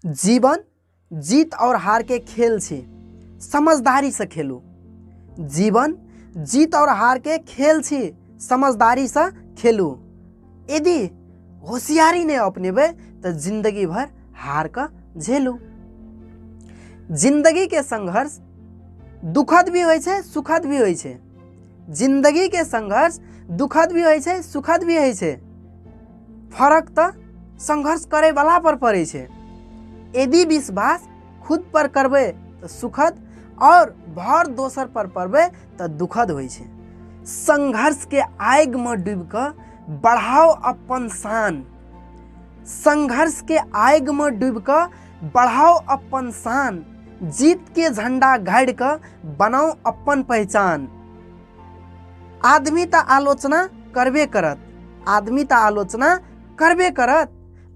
जीवन जीत और हार के खेल छी, समझदारी से खेलू। जीवन जीत और हार के खेल छी, समझदारी से खेलू। यदि होशियारी नहीं अपनेबै तो जिंदगी भर हार के झेलू। जिंदगी के संघर्ष दुखद भी होइ छै, सुखद भी होइ छै। जिंदगी के संघर्ष दुखद भी होइ छै, सुखद भी होइ छै। फरक तऽ संघर्ष करे वाला पर पड़ै छै। यदि विश्वास खुद पर करबै तऽ सुखद और भर दोसर पर पड़बै तऽ दुखद होइ छै। संघर्ष के आगि में डूबि कऽ बढ़ाओ अपन शान। संघर्ष के आगि में डूबि कऽ बढ़ाओ अपन शान। जीत के झंडा गाड़ि कऽ बनाओ अपन पहचान। आदमी तऽ आलोचना करबे करत, आदमी तऽ आलोचना करबे करत।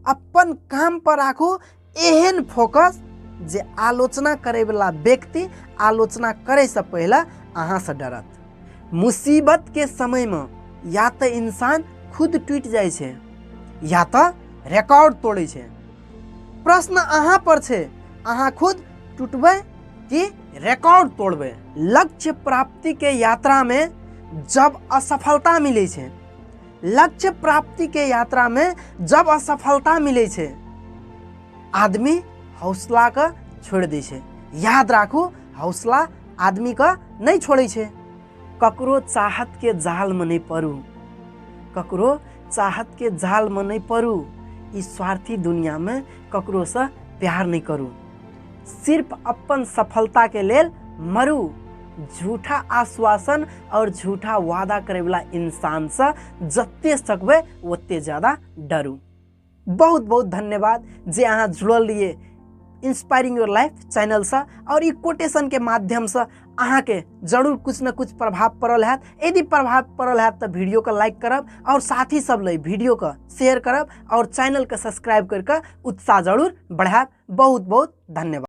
अपन काम पर राखू एहन फोकस जे आलोचना करैवला व्यक्ति आलोचना करैसँ पहिले अहाँसँ डरत। मुसीबत के समयमे या तऽ इंसान खुद टूटि जाइ छै या तऽ रिकॉर्ड तोड़ै छै। प्रश्न अहाँ पर छै, अहाँ खुद टूटबै कि रिकॉर्ड तोड़बै। लक्ष्य प्राप्ति के यात्रा में जब असफलता मिलै छै, लक्ष्य प्राप्ति के यात्रा में जब असफलता मिलै छै, आदमी हौसला के छोड़ि दै छै। याद राखू, हौसला आदमी के नहीं छोड़ै छै। ककरो चाहत के जाल में नहीं पड़ू, ककरो चाहत के जाल में नहीं पड़ू। ई स्वार्थी दुनिया में ककरो से प्यार नहीं करू। सिर्फ अपन सफलता के लेल मरू। झूठा आश्वासन और झूठा वादा करे वाला इंसान से जते सकबे ओते ज्यादा डरू। बहुत बहुत धन्यवाद जे अहाँ जुड़ल रहिए इंस्पायरिंग your life channel से और ई कोटेशन के माध्यम से अहाँ के जरूर कुछ न कुछ प्रभाव पड़ल हैत। यदि प्रभाव पड़ल हैत तो वीडियो के लाइक करब और साथी सब ले वीडियो के शेयर करब और चैनल के सब्सक्राइब करके उत्साह जरूर बढ़ायब। बहुत बहुत धन्यवाद।